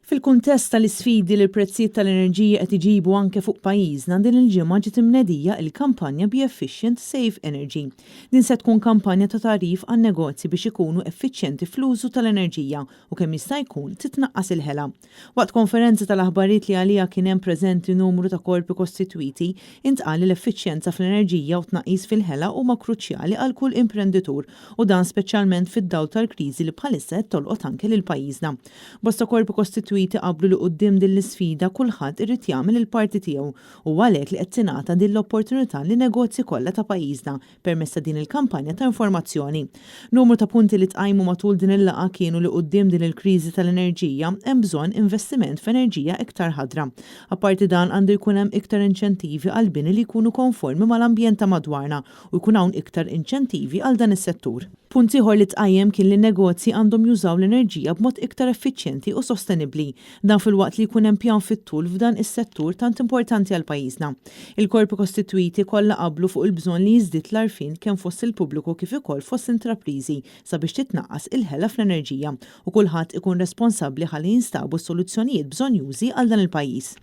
Fil-kuntest tal-isfidi li l-prezzijiet tal-enerġija qed iġibu anke fuq pajjiżna, din il-ġimgħa ġiet imnedija il-kampanja Be Efficient Save Energy. Din se tkun kampanja ta' tagħrif għan-negozji biex ikunu effiċjenti fl-użu tal-enerġija u kemm jista' jkun titnaqqas il-ħela. Waqt konferenza tal-aħbarijiet li għaliha kien hemm preżenti numru ta' korpi kostitwiti, intqal li l-effiċjenza fl-enerġija u tnaqqis fil-ħela huma kruċjali għal kull imprenditur u dan speċjalment fid-dawl tal-kriżi li bħalissa qed tolqot anke lil pajjiżna. Bosta korpi kostitwiti qablu li quddiem din l-isfida kulħadd irid jagħmel il-parti tiegħu u għalhekk li qed tingħata din l-opportunità lin-negozji kollha ta' pajjiżna permezz ta' din il-kampanja ta' informazzjoni. Numru ta' punti li tqajmu matul din il-laqgħa kienu li quddiem din il-kriżi tal-enerġija hemm bżonn investiment f'enerġija iktar ħadra. Apparti dan, għandu jkun hemm iktar inċentivi għal bini li jkunu konformi mal-ambjent ta' madwarna u jkun hawn iktar inċentivi għal dan is-settur. Punt ieħor li tqajjem kien li n-negozji għandhom jużaw l-enerġija b'mod iktar effiċjenti u sostenibbli. Dan filwaqt li jkun hemm pjan fit-tul f'dan is-settur tant importanti għal pajjiżna. Il-korpi kostitwiti kollha qablu fuq il-bżonn li jiżdied l-għarfien kemm fost il-pubbliku kif ukoll fost intrapriżi sabiex titnaqqas il-ħela fl-enerġija u kulħadd ikun responsabbli ħalli jinstabu s-soluzzjonijiet bżonnjużi għal dan il-pajjiż.